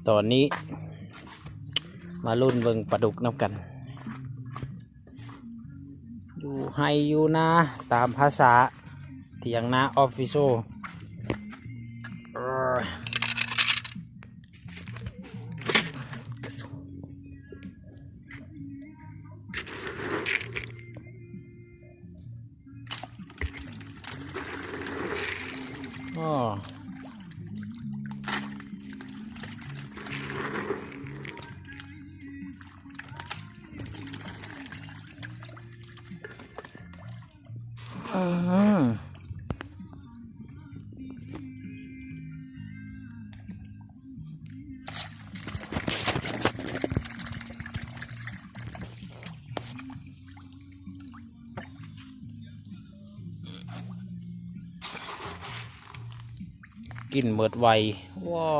ຕອນນີ້ມາລຸ້ນເບິ່ງປາດຸກນຳກັນ ຢູ່ໄຮ່ຢູ່ນາ ຕາມພາສາຖຽງນາ Official. ກິນໝົດໄວ ວ້າ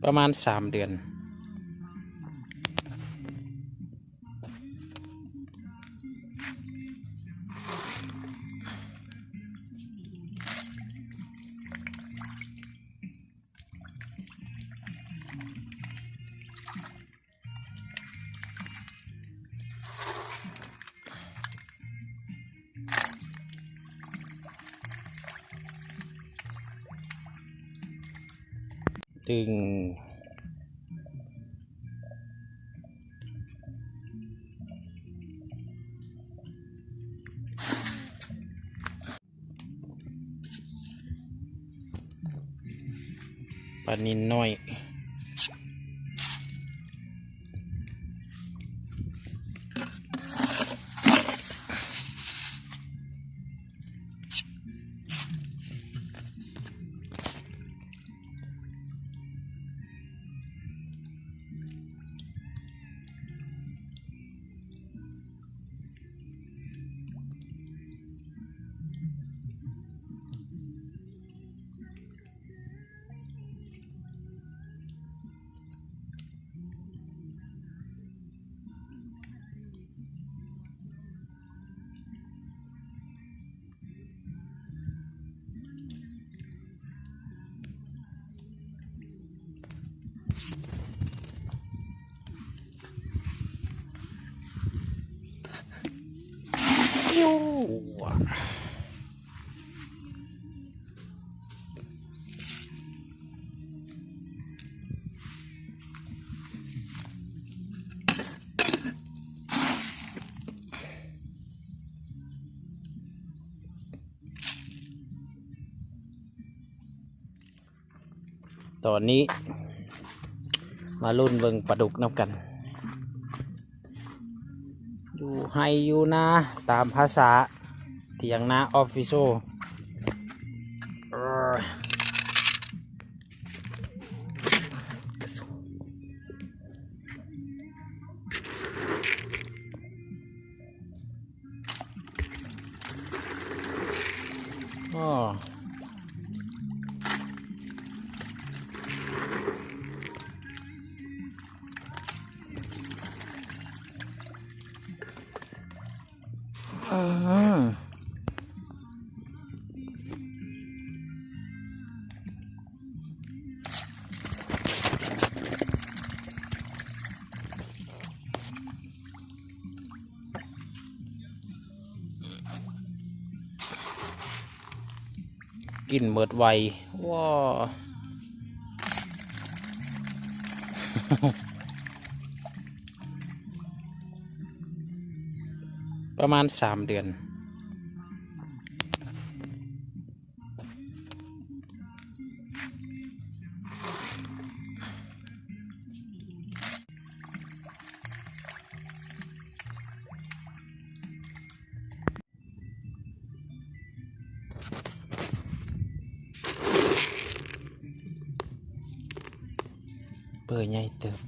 ປະມານສາມເດືອນ. ຕຶງ ປານິນນ້ອຍ. ຕອນນີ້ມາລຸ້ນເບິ່ງປາດຸກນຳກັນ ຢູ່ໄຮ່ຢູ່ນາ ຕາມພາສາຖຽງນາ Official. ກິນໝົດໄວ ວ້າ ປະມານສາມເດືອນ. ເປີໃຫຍ່ເຕີບ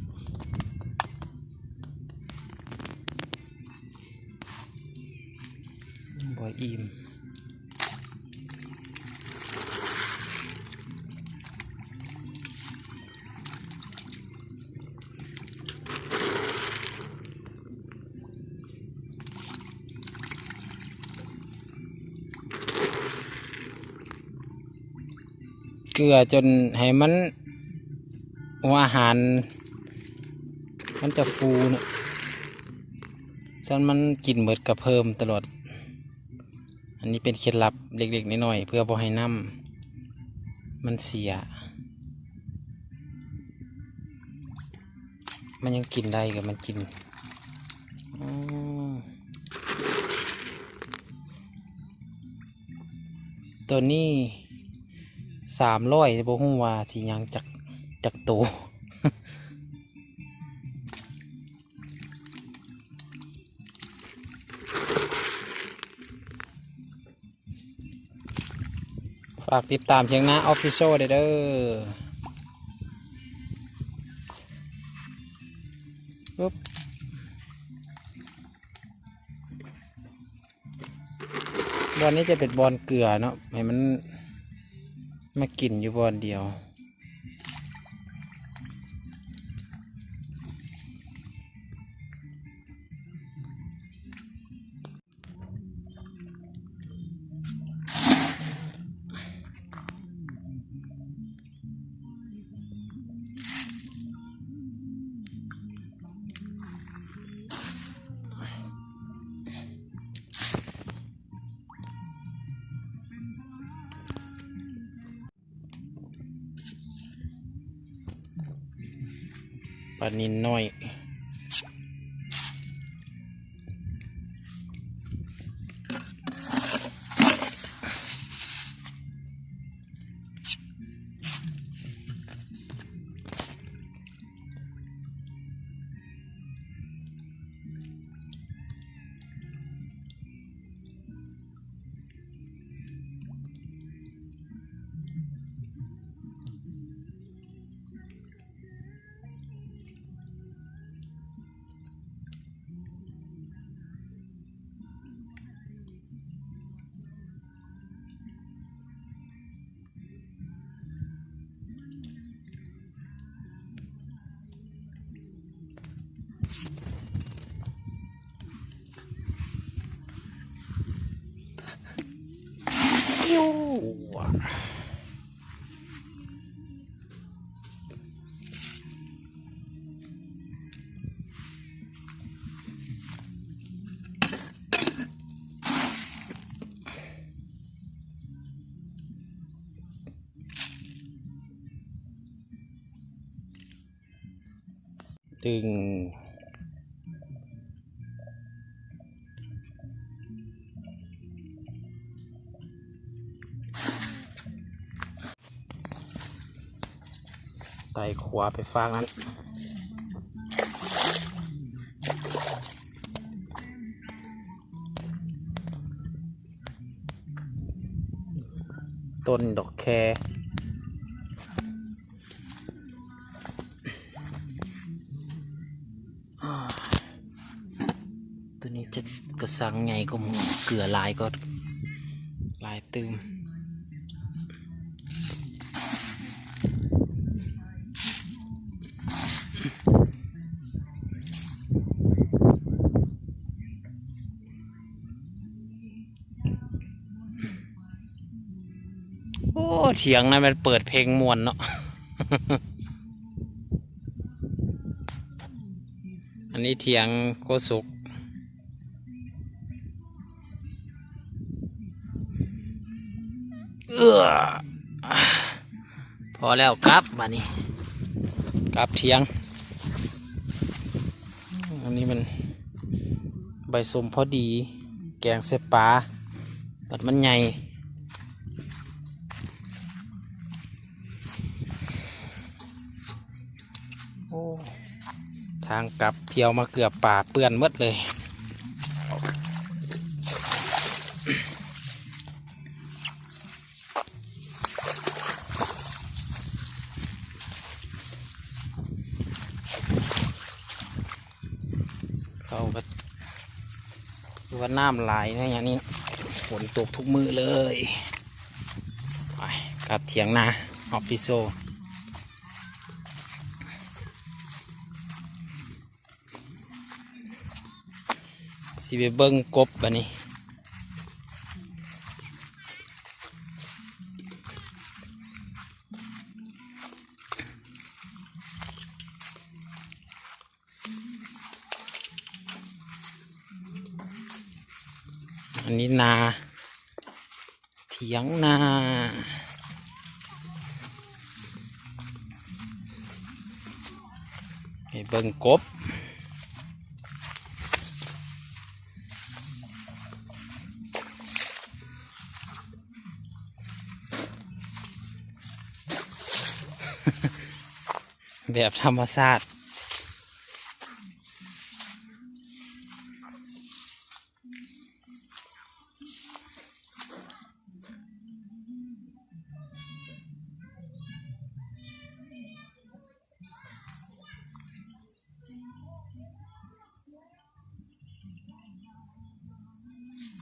ບໍ່ອີ່ມ. ເກືອຈົນໃຫ້ມັນ ຫົວອາຫານມັນຈະຟູເນາະ, ຊັ້ນມັນກິນເໝິດກະເພີ່ມຕະຫຼອດ. ອັນນີ້ເປັນເຄັດລັບເລັກໆນ້ອຍໆ ເພື່ອບໍ່ໃຫ້ນ້ຳມັນເສຍ. ມັນຍັງກິນໄດ້ກໍມັນກິນ. ອືມ ໂຕນີ້ສາມຮ້ອຍ ບໍ່ຮູ້ວ່າຊິຍັງຈັກ ຈັກໂຕ. ຝາກຕິດຕາມທຽງນາ Official ໄດ້ເດີ. ປຶບ ບ່ອນນີ້ຈະເປັນບ່ອນເກືອເນາະ ໃຫ້ມັນມາກິນຢູ່ບ່ອນດຽວ. ປານິນນ້ອຍ. ດຶງ ໄຕ່ຂວາໄປຟາກນັ້ນ. ຕົ້ນດອກແຄ. ໂຕນີ້ຈະກະສັງໃຫຍ່ກວ່າໝູ່, ເກືອຫຼາຍກວ່າ ຫຼາຍຕື່ມ. ໂອ້ ຖຽງນັ້ນແມ່ນເປີດເພງມ່ວນເນາະ. ອັນນີ້ຖຽງໂຄສົກ. ເອີ ພໍແລ້ວ ກັບບາດນີ້ ກັບຖຽງ. ອັນນີ້ມັນໃບສົ້ມພໍດີ ແກງໃສ່ປາ ບັດມັນໃຫຍ່. ໂອ້ ທາງກັບທ່ຽວມາເກືອບປາເປື້ອນໝົດເລີຍ. ເຂົ້າກໍຄືວ່ານ້ຳຫຼາຍໃນຍາມນີ້ ຝົນຕົກທຸກມື້ເລີຍ. ໄປ ກັບຖຽງນາ Official. ຊິໄປເບິ່ງກົບບາດນີ້. ນີ້ນາ ຖຽງນາ ໃຫ້ເບິ່ງກົບ ແບບທຳມະຊາດ.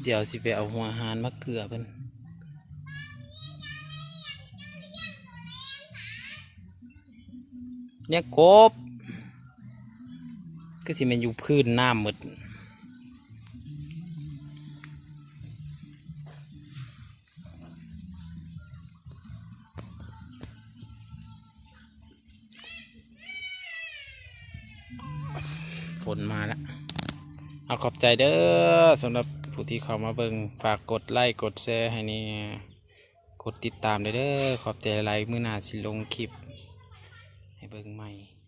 ດຽວຊິໄປເອົາຫົວອາຫານມາເກືອເພິ່ນ. ແນວກົບ ຄືຊິແມ່ນຢູ່ພື້ນນ້ຳໝົດ. ຝົນມາແລ້ວ. ເອົາ ຂອບໃຈເດີ ສຳລັບຜູ້ທີ່ເຂົ້າມາເບິ່ງ ຝາກກົດໄລກົດແຊໃຫ້ແດ່ ກົດຕິດຕາມແດ່ເດີ. ຂອບໃຈຫຼາຍໆ ມື້ໜ້າຊິລົງຄລິບໃຫ້ເບິ່ງໃໝ່.